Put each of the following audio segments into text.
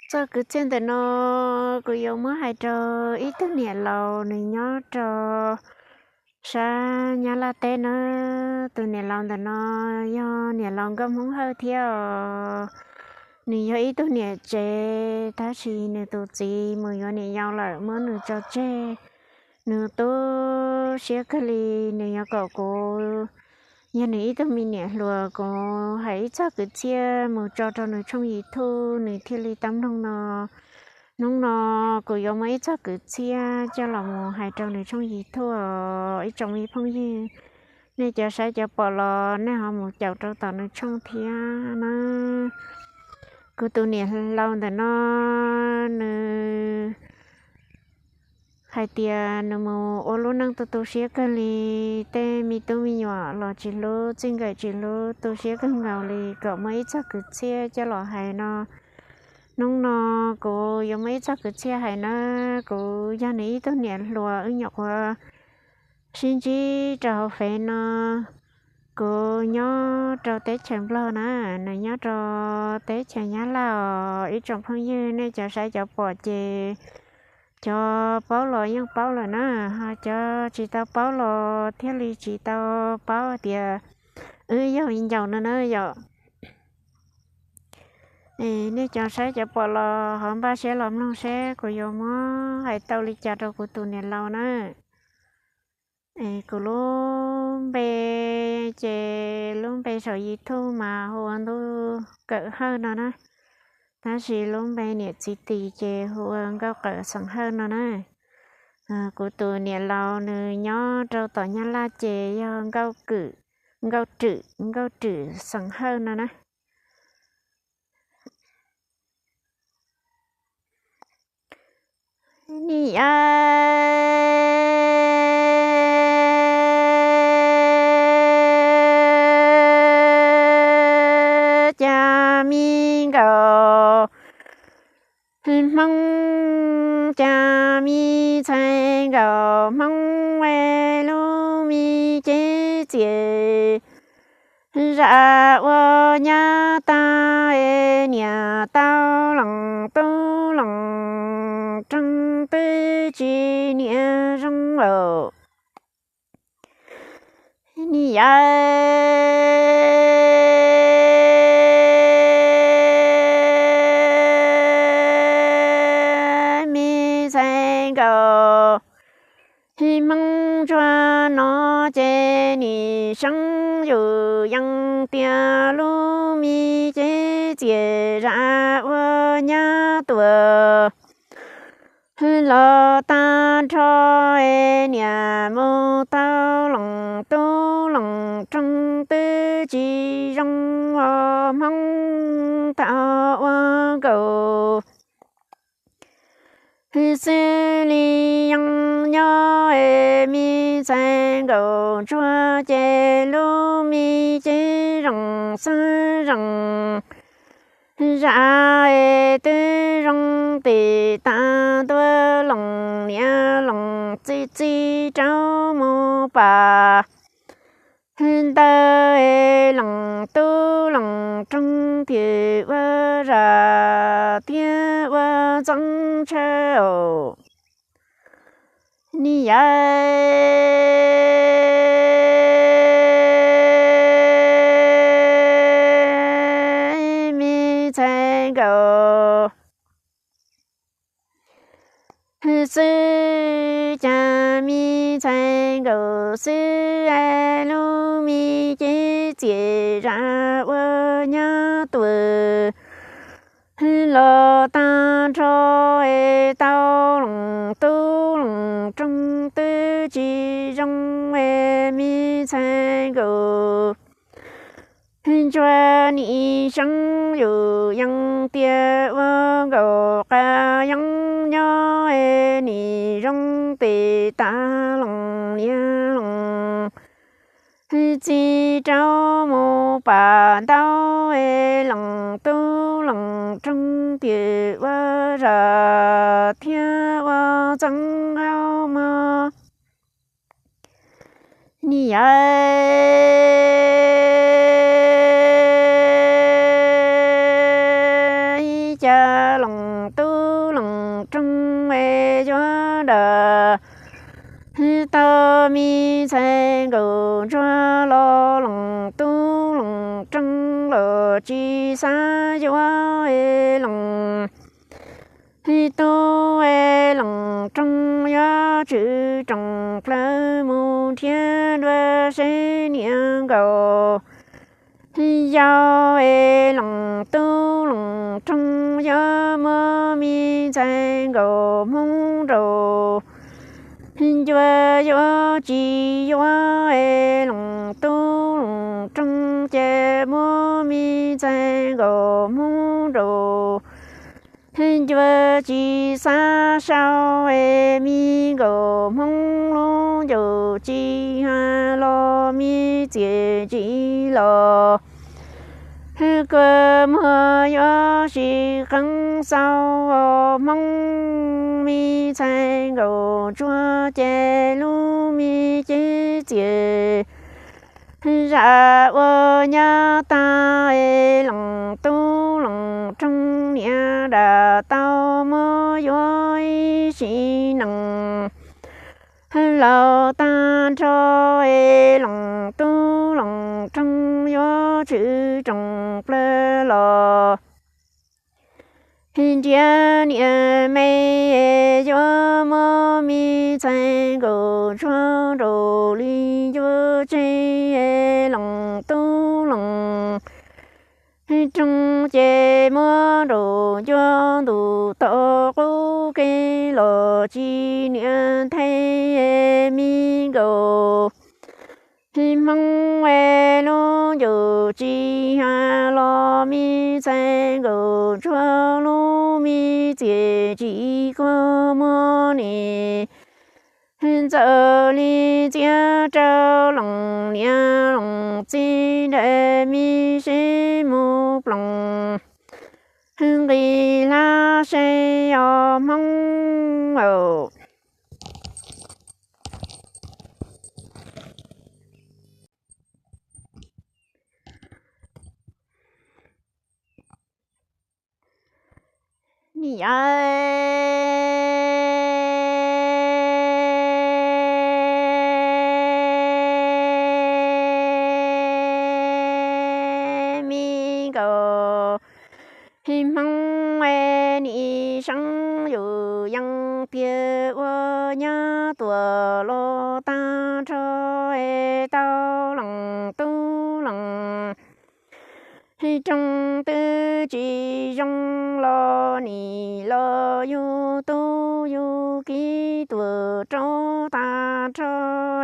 Txoj kwv txhiaj ntawm no kuv yuav muab hais rau ib tug niam laus, nws nyob rau sab Nyab Laj teb na. Tus niam laus ntawm no yog niam laus nkauj Hmoob Hawj thiab os. Nws yog ib tug niam tsev, tab sis nws tus txiv mus yuav niam yau lawm, muab nws tso tseg. Nws tu siab kawg li, nws yuav kom kuv, yog nws ib tug me niam hluas, kuv hais ib txoj kwv txhiaj mus tso rau nws tshooj YouTube, nws thiaj li tau mloog no. Hnub no kuv yuav muab ib txoj kwv txhiaj coj los mus hais rau nws tshooj YouTube os ib tsoom me phooj ywg. Nej cov saib cov pom los nej ho mus caum rau tom nws tshooj thiab na. Kuv tus niam laus ntawm no, nws hais tias nws mus ua lub neej tu tu siab kawg li, tej me tub me nyuam los tsis hlub, txij nkawm tsis hlub, tu siab kawg nkaus li, kom muaj ib txoj kwv txhiaj coj los hais no. Hnub no kuv yuav muaj ib txoj kwv txhiaj hais na. Kuv yog nws ib tug niam hluas, wb nyuam qhuav sib ntsib rau hauv fev no. Kuv nyob rau teb chaws Nplog na, nws nyob rau teb chaws Nyab Laj os ib tsoom phooj ywg. Nej cov saib cov pom ces cov paub los yeej paub lawm na, ho cov tsis tau paub los thiaj li tsis tau paub tias wb yog viv ncaus no na yom. Nej cov saib cov pom los ho npaj siab los mloog seb kuv yuav muab hais tau li cas rau kuv tus niam laus na. Kuv lub npe ces lub npe saum YouTube mas hu ua Ntuj Kawm Hawj no na, tab sis lub npe niam txiv tis ces hu ua Nkauj Kawm xeem Hawj no na. Kuv tus niam laus nws nyob rau tom Nyab Laj ces yog Nkauj Kwm, Nkauj Rwm, Nkauj Rwm xeem Hawj no na. Niam yau, cas me nkauj Hmoob, cas me ntxhais nkauj Hmoob es lub me cev txias zam ua nyab tag es niam tau lees tub lees roog twb tsis niam zoo os. Niam yau, me ntxhais nkauj Hmoob ntsuag no ces nim seeb yus yees tias lub me cev txias zam ua nyab tuag los tag nrho es niam mus tau lees tub lees roog twb tsis zoo os Hmoob, tau ua nkaus xws li yees nyob es me ntxhais nkauj ntsuag ces lub me cev zoo xwb zoo zam es twb zoo tim tas ntua lees niam lees txiv, txiv rau mus pam ntawd es lees tub lees roog thiaj ua zam thiab ua ntxeev ntshaw os. Niam yau, me ntxhais nkauj xwb, cas me ntxhais nkauj xwb es lub me cev txias zam ua nyab tuag los tag nrho es tau lees tub lees roog twb tsis zoo es me ntxhais nkauj ntsuag nim seeb yus yees tias ua nkaus qas yees nyob es nim zoo tim tas lees niam lees txiv rau mus pam ntawd es lees tub lees roog thiaj ua zam thiab ua ntxeev hauv mog. Niam yau, cas leej tub leej rooj es yuav dam tau me ntxhais nkauj ntsuag los leej tub leej rooj los tsis xav yuav es leej tub es leej rooj yuav tshwm rooj plaws mus nrhiav dua seb niam nkaus yau es leej tub leej rooj yuav muab me ntxhais nkauj hmoob nraus ncua yuav tsis yuav es leej tub leej rooj ces muab me ntxhais nkauj hmoob nraus ncua tsis xav sau es me nkauj hmoob lub ncaus tsis hais los me txiaj tsis los kua muag yuav sib qeeb xaus hmoob me ntxhais nkauj ntsuag ces lub me cev txiaj zam ua nyab tag es leej tub leej rooj niam dam tau muab yuav ib sim neej laus tag nrho es leej tub leej rooj yuav tshwm rooj plaws los nrhiav niam me yuav muab me ntxhais nkauj ntsuag nraus li yuav tseg leej tub leej rooj ces muab nraus ncua ntuj tau qub kev los tsis niam nthe me nkauj hmoob es lub ncaus tsis hais los me ntxhais nkauj ntsuag lub me txiaj tsis kua muag nim ntxaws li txiab rau leej niam leej txiv nraim me sib mus ploos nqis hlab seb os hmoob aw. Niam me nkauj hmoob es nim seeb yus yeej tiag ua nyab tuam los tag nrho es tau leej tub leej rooj twb tsis zoo los nim los yug tub yug kiv tuag rau tag nrho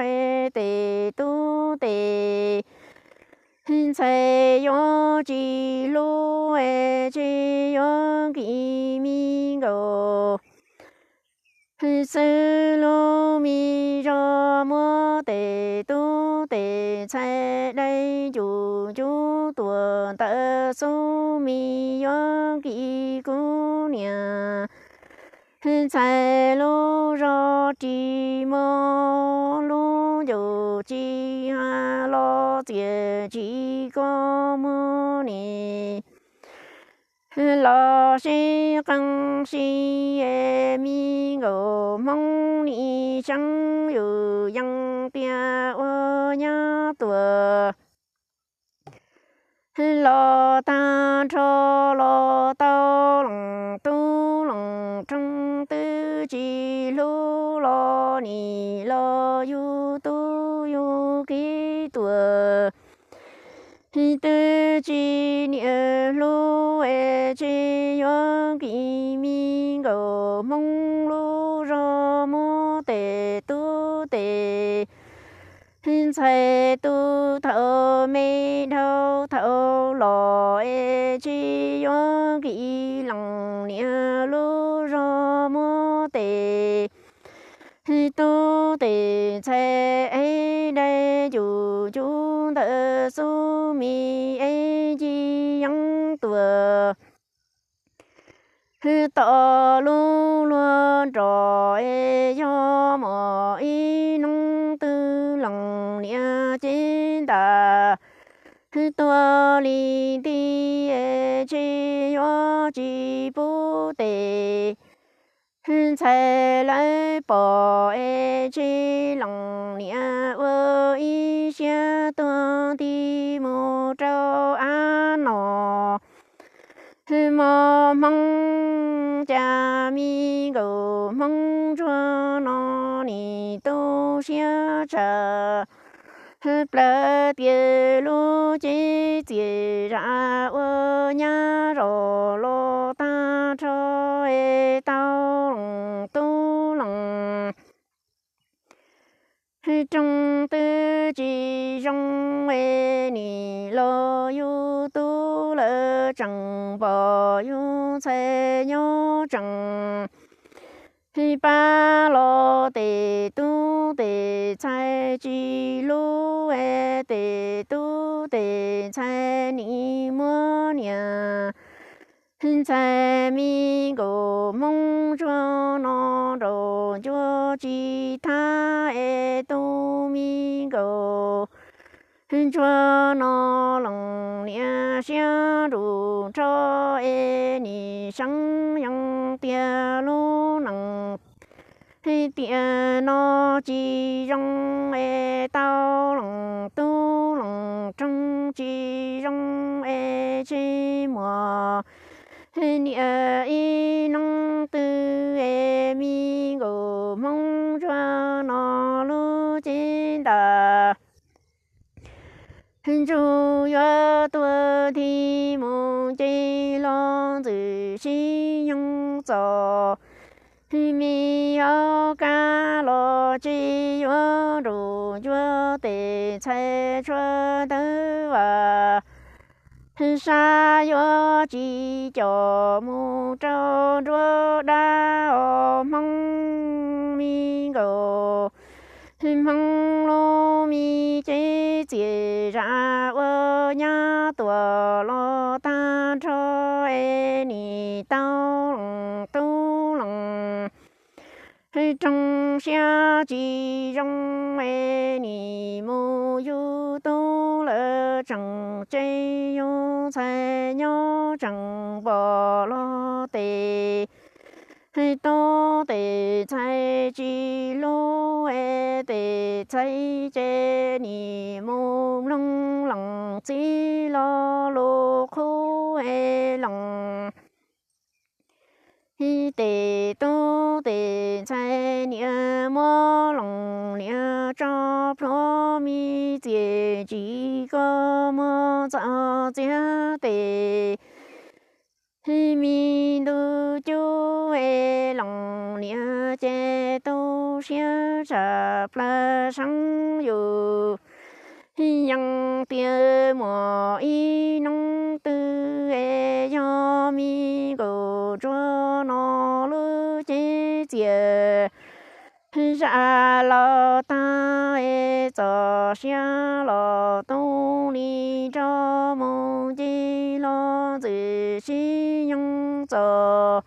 es tes tub tes ntxhais yuav tsis hlub es tsis yuav nkim me nkauj xwb lub me zog muab tes tub tes ntxhais dai cum cub tuag ntawd xub me yuav nkim kuv niam ntxhais lub zog ris muag lub ncaus tsis hais los txiaj tsis kua muag nim los sib qeeb sib es me nkauj hmoob nim seeb yus yeej tiag ua nyab tuam los tag nrho los tau leej tub leej rooj twb tsis hlub los nim los yug tub yug kiv tuag twb tsis niam hlub es tsis yuav nkim me nkauj hmoob lub zog muab tes tub tes ntxhais tu thaum me dhau thaum los es tsis yuav nkim leej niam lub zog muab tes tub tes ntxhais es dai cum cub ntawd xub me es ci yeeb tuag tom lub luag nrog es yog mos ib hnub twg leej niam cev ntas Tuag li nti es ntshe yuav tsis pub tes ntxhais lawv pom es ntshe leej niam ua ib siab tuag nti mus rau av no. Mos Hmoob, cas me nkauj Hmoob ntsuag no nim tu siab tshaj plaws tias lub cev txias zam ua nyab zos los tag nrho es tau leej tub leej roog twb tsis zoo es nim los yug tub lawm tseem pom yug ntxhais nyob tseem pab los tes tub tes ntxhais tsis hlub es tes tub tes ntxhais nim muab niam ntxhais me nkauj Hmoob ntsuag no nraum ncua tsis thab es tus me nkauj ntsuag no leej niam siab nruj nrho es nim seev yees tias lub neej tiam no tsis zoo es tau leej tub leej roog tsis zoo es ntshe muaj niam ib hnub twg es me nkauj Hmoob ntsuag no lub cev ntaj ntsug yuav tuag nthi mus ces los ntxwm sib nyoog txom me hauv kab los tsis yuav nraum ncua tes ntxhais tshuav tawv vas sab yuav tsis com mus rau nruab dab os Hmoob me nkauj Hmoob lub me cev txias zam ua nyab tuam los tag nrho es nim tau leej tub leej roog siab tsis zoo es nim mus yug tub lawm tseem tseg yug ntxhais nyob tseem pom los tes tub tes ntxhais tsis hlub es tes ntxhais ces nim mus mloog leej txiv lo lus qhuab es leej tes tub tes ntxhais niam muab leej niam tso plhuav me txias tsis koj muab txoj txiag tes me ntuj cub es leej niam ces tu siab tshaj plaws seev yus yees tias muaj ib hnub twg es yog me nkauj ntsuag no lub cev txias zam los tag es txoj sia los tu li nrog mus ces los ntxwm sib nyoog txom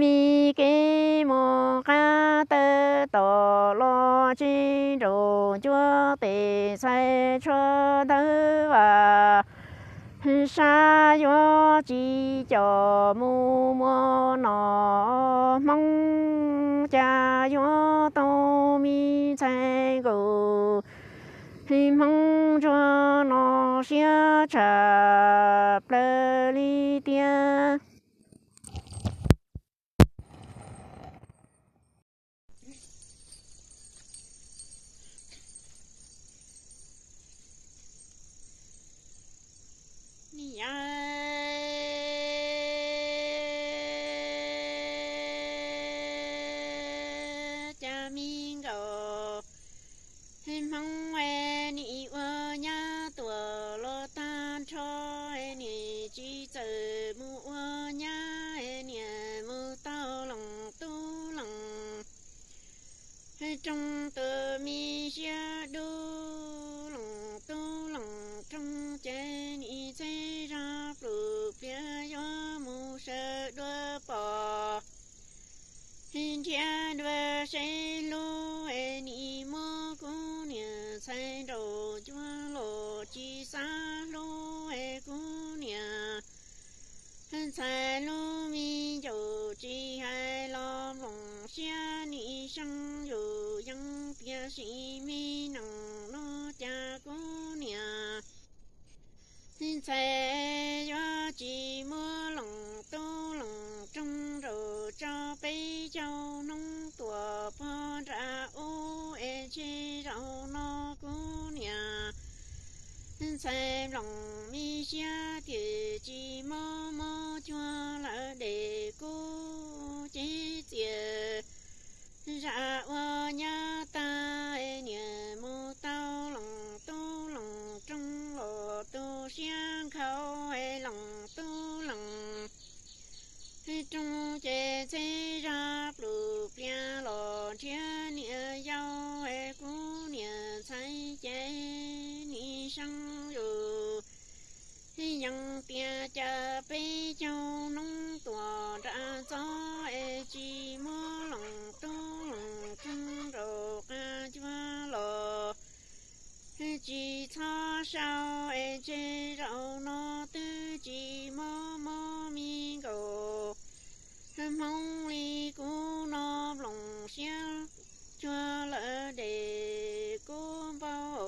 me kev mus qab tawm tom los tsis nraum ncua tes ntxhais tshuav tawv vas sab yuav tsis com mus muaj no Hmoob, cas yuav tau me ntxhais nkauj Hmoob ntsuag no siab tshaj plaws li tiag. Niam, cas me nkauj Hmoob es nim ua nyab tuam los tag nrho, nim tsis txawm mus ua nyab, niam mus tau leej tub leej roog tuam me siab dub, leej tub leej roog ces nim txhij zog plum pliav yuav mus sawv dua pom, nrhiav dua seb hlub es nim muab kuv niam ntxhais nraum ncua los tsis xav lub me ncaus tsis hais los mloog siab nim seeb yus yeej tias sim me nees no cas kuv niam ntxhais yuav tsis muab leej tub leej roog rau tso peb caug hnub tuam pog nram ub es ntshe zaum no kuv niam ntxhais mloog me siab twb tsis mob mob cuag lawm dej kuv ces txias zam ua nyab tag es niam mus tau leej tub leej roog los tu siab nkhaus es leej tub leej roog ces txheb zog plum plias los nrhiav niam yau es kuv niam ntxhais ces nim seeb yus yeej tias cas peb caug hnub tuam nram txog es tsis muab leej tub leej roog rau qab cuag los tsis txhob sau es ntshe zaum no twb tsis mob mob me nkaus Hmoob li kuv no mloog siab cuag lawm dej kuv npau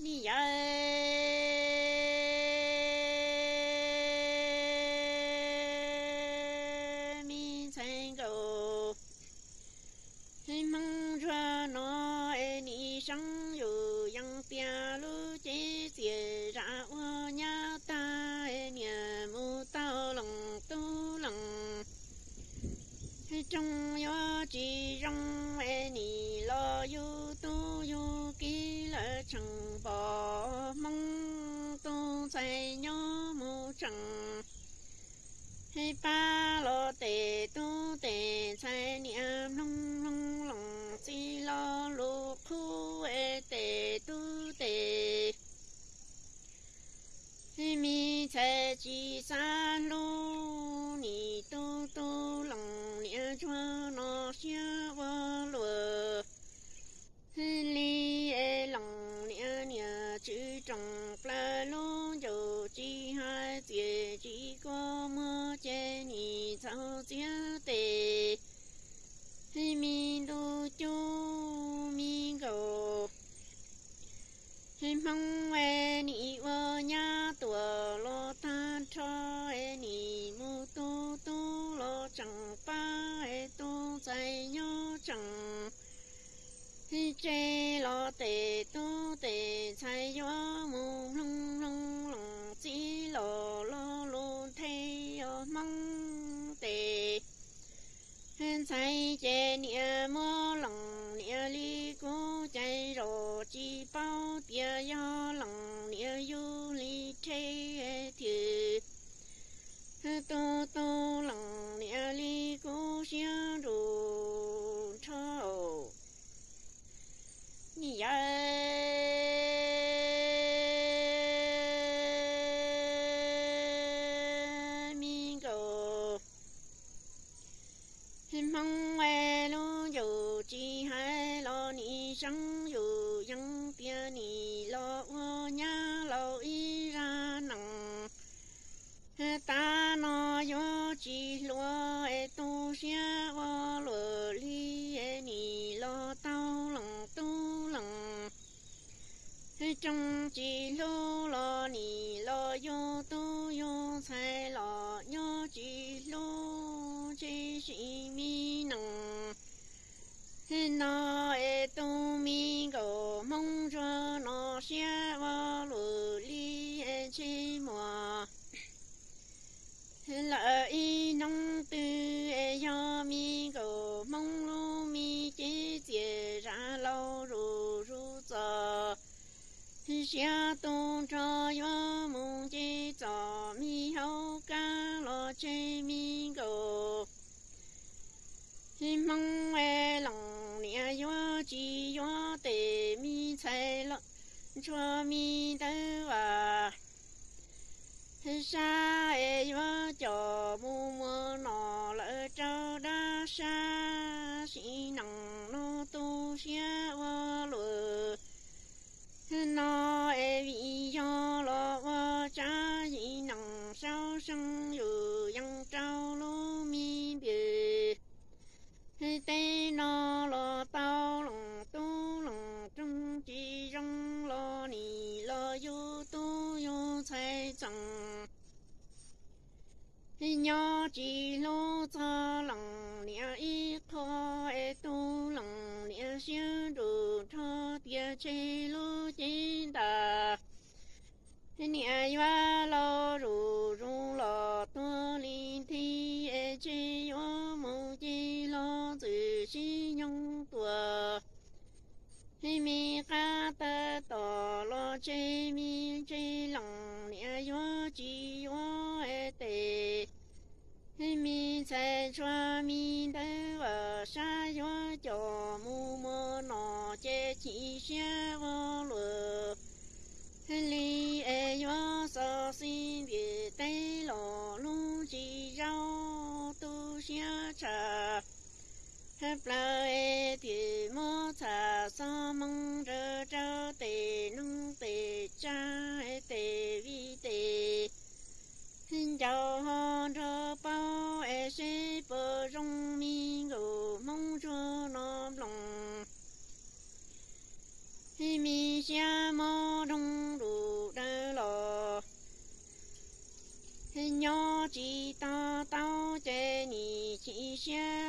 ni yawm me ntxhais nkaus Hmoob ntsuag no es nim seeb yus yeej tias lub cev txias zam ua nyab tag es niam mus tau leej tub leej roog yuav tsis zoo es nim los yug tub yug kiv lawm tseem pom Hmoob tus ntxhais nyob mus tseem pab los tes tub tes ntxhais niam mloog mloog leej txiv lo lus qhuab es tes tub tes me ntxhais tsis xav hlub nim tu tu leej niam ntsuag no siab ua luam li es leej niam niam tswv rooj plaws lub ncaus tsis hais txias tsis kua muag ces nim txhaum txiav tes me ntu cub me nkaus Hmoob es nim ua nyab tuam los tag nrho es nim mus tu tub los tseem pab es tus ntxhais nyob tseem tse los tes tub tes ntxhais yuav mus mloog mloog leej txiv los lo lus nthe os Hmoob tes ntxhais ces niam muab leej niam li kuv cais zos tsis paub tias yog leej niam yug li rhe thwm tu tu leej niam li kuv siab nruj nrho ni yawm me nkaus Hmoob es lub ncaus tsis hais los nim seeb yus yeej tias nim los ua nyab laus ib zag nees tav no yuav tsis hluas es tu siab ua luam li es nim los tau leej tub leej rooj tsis hlub los nim los yug tub yug ntxhais los nyob tsis hlub tsis sim me nees no es tus me nkaus Hmoob ntsuag no siab ua luam li es ntshe muaj lawm ib hnub twg es yog me nkaus Hmoob lub me cev txias zam laus zuj zus txog siab tu nrho yuav mus nce txoj me hauv kab los tseg me nkaus Hmoob es leej niam yuav tsis yuav tes me ntxhais los ntshua me ntawd vas sab es yuav coj mus muag no lawm rau dab sab sim neej no tu siab ua luam no es vim yog los seeb yus yeej rau lub me npias. Tej no los tau loos tub loos roog tsis zoo los nim los yug tub yug ntxhais txoos. Nyob tsis hlub txog leej niam ib qho es tu leej niam siab nrug nrho tias tseg lub cev ntas. Niam yuav los zuj zus los tuag li nthi es tseg yuav mus ces los ntxwm sib nyoog tuag. Me qab tawg tom los tseg me tseg leej niam yuav tsis yuav tes. Me ntxhais tshua me ntawd vam sab yuav coj mus muag nom ces chim siab ua luaj li es yuav xov xij ntiaj teb los lub tsis zaub tu siab tshaj plaws es twb muab txham xov moo nrawm rau tes neeg tes tsav tes vij tes ncaus ho nrog paub es seb puas zoo me nkaus Hmoob tsuag no nploos. Me siab mob dhoo lus dawb los nyob tsis to taub ces nim chim siab